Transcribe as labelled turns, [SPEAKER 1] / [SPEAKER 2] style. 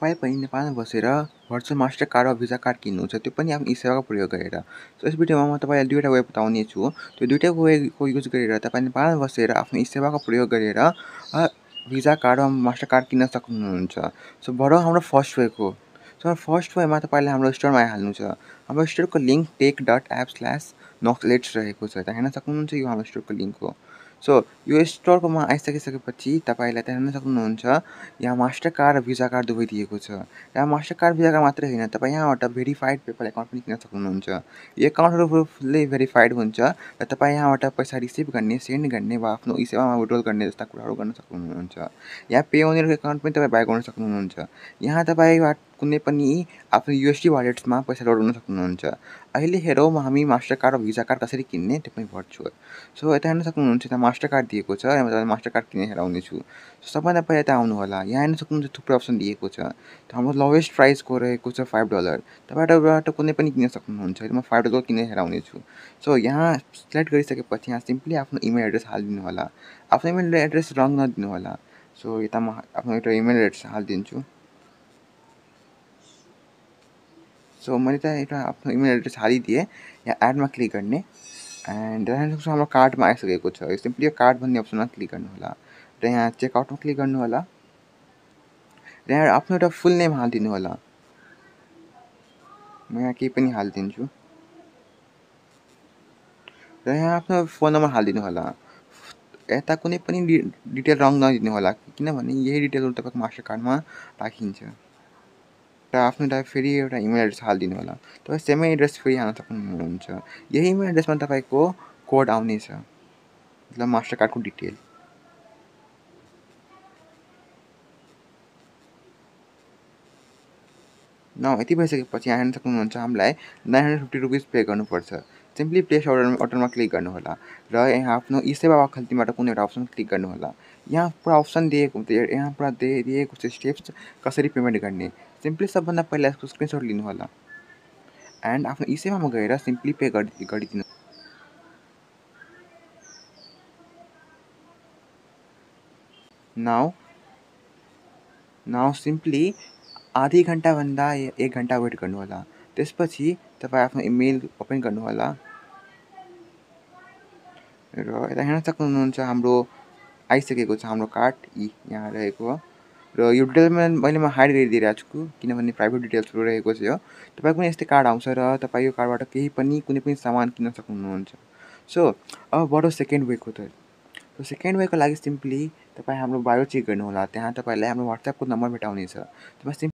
[SPEAKER 1] तपाईँ पनि नेपालमा बसेर भर्चुअल मास्टर कार्ड वा भिसा कार्ड किन्नुहुन्छ, त्यो पनि आफ्नो ई-सेवाको प्रयोग गरेर। सो यस भिडियोमा म तपाईँलाई दुईवटा वे बताउने छु। त्यो दुईटै वेको युज गरेर तपाईँ नेपालमा बसेर आफ्नो ई-सेवाको प्रयोग गरेर भिसा कार्ड वा मास्टर कार्ड किन्न सक्नुहुन्छ। सो बढौँ हाम्रो फर्स्ट वेको। सो फर्स्ट वेमा तपाईँले हाम्रो स्टोरमा आइहाल्नु छ। हाम्रो स्टोरको लिङ्क tech.app/noxlets रहेको छ। त्यहाँ हेर्न सक्नुहुन्छ यो हाम्रो स्टोरको लिङ्क हो। सो यो स्टोरकोमा आइसकेपछि तपाईँलाई त्यहाँ हेर्न सक्नुहुन्छ यहाँ मास्टर कार्ड र भिसा कार्ड दुवै दिएको छ। यहाँ मास्टर कार्ड भिसा कार्ड मात्रै होइन, तपाईँ यहाँबाट भेरिफाइड पेपल एकाउन्ट पनि किन्न सक्नुहुन्छ। यो एकाउन्टहरू फुल्ली भेरिफाइड हुन्छ र तपाईँ यहाँबाट पैसा रिसिभ गर्ने, सेन्ड गर्ने वा आफ्नो ई-सेवामा विड्रोल गर्ने जस्ता कुराहरू गर्न सक्नुहुन्छ। यहाँ पे ओनरको एकाउन्ट पनि तपाईँ बाइ गर्न सक्नुहुन्छ। यहाँ तपाईँ कुनै पनि आफ्नो युएसडी वालेट्समा पैसा लोड गर्न सक्नुहुन्छ। अहिले हेरौँ हामी मास्टर कार्ड र भिसा कार्ड कसरी किन्ने त्यो पनि भर्चुअल। सो यता हेर्न सक्नुहुन्छ त्यहाँ मास्टर कार्ड दिएको छ। यहाँ तपाईँलाई मास्टर कार्ड किनेर हेराउनेछु। सबभन्दा पहिला यता आउनु होला। यहाँ हेर्न सक्नुहुन्छ थुप्रै अप्सन दिएको छ। हाम्रो लोवेस्ट प्राइसको रहेको छ $5। तपाईँबाट कुनै पनि किन्न सक्नुहुन्छ। म $5 किनेर हेराउनेछु। सो यहाँ सिलेक्ट गरिसकेपछि यहाँ सिम्पली आफ्नो इमेल एड्रेस हालिदिनु होला। आफ्नो इमेल एड्रेस रङ नदिनु होला। सो यता म आफ्नो एउटा इमेल एड्रेस हालिदिन्छु। सो मैले त एउटा आफ्नो इमेल एड्रेस हालिदिएँ। यहाँ एडमा क्लिक गर्ने एन्ड हेर्न सक्छु हाम्रो कार्डमा आइसकेको छ। सिम्पली यो कार्ड भन्ने अप्सनमा क्लिक गर्नु होला र यहाँ चेकआउटमा क्लिक गर्नु होला र यहाँ आफ्नो एउटा फुल नेम हालिदिनु होला। म यहाँ केही पनि हालिदिन्छु र यहाँ आफ्नो फोन नम्बर हालिदिनु होला। यता कुनै पनि डिटेल रङ नदिनु होला किनभने यही डिटेलहरू तपाईँको मास्टर कार्डमा राखिन्छ। र आफ्नो एउटा फेरि एउटा इमेल एड्रेस हालिदिनु होला। तपाईँ सेमै एड्रेस फेरि हाल्न सक्नुहुन्छ। यही इमेल एड्रेसमा तपाईँको कोड आउनेछ, मतलब मास्टर कार्डको डिटेल। यति भइसकेपछि यहाँ हेर्न सक्नुहुन्छ हामीलाई ₹950 पे गर्नुपर्छ। सिम्पली प्लेस अर्डरमा क्लिक गर्नु होला र यहाँ आफ्नो ई-सेवा वा खल्तीबाट कुनै एउटा अप्सन क्लिक गर्नु होला। यहाँ पुरा अप्सन दिएको यहाँ पुरा दिएको छ स्टेप्स कसरी पेमेन्ट गर्ने। सिम्पली सबभन्दा पहिला यसको स्क्रिनसट लिनु होला एन्ड आफ्नो ई-सेवामा गएर सिम्पली पे गरिदिनु। नाउ सिम्पली आधी घन्टाभन्दा 1 घन्टा वेट गर्नु होला। त्यसपछि तपाईँ आफ्नो इमेल ओपन गर्नु होला र यता हेर्न सक्नुहुन्छ हाम्रो आइसकेको छ हाम्रो कार्ड यहाँ रहेको हो र यो डिटेलमा मैले हाइड गरिदिइरहेको छु किनभने प्राइभेट डिटेल्सहरू रहेको छ यो। तपाईँ पनि यस्तै कार्ड आउँछ र तपाईँ यो कार्डबाट केही पनि कुनै पनि सामान किन्न सक्नुहुन्छ। सो अब बढौँ सेकेन्ड वेकोतिर। सो सेकेन्ड वेको लागि सिम्पली तपाईँ हाम्रो बायो चेक गर्नु होला। त्यहाँ तपाईँलाई हाम्रो व्हाट्सएपको नम्बर भेटाउनेछ। तपाईँ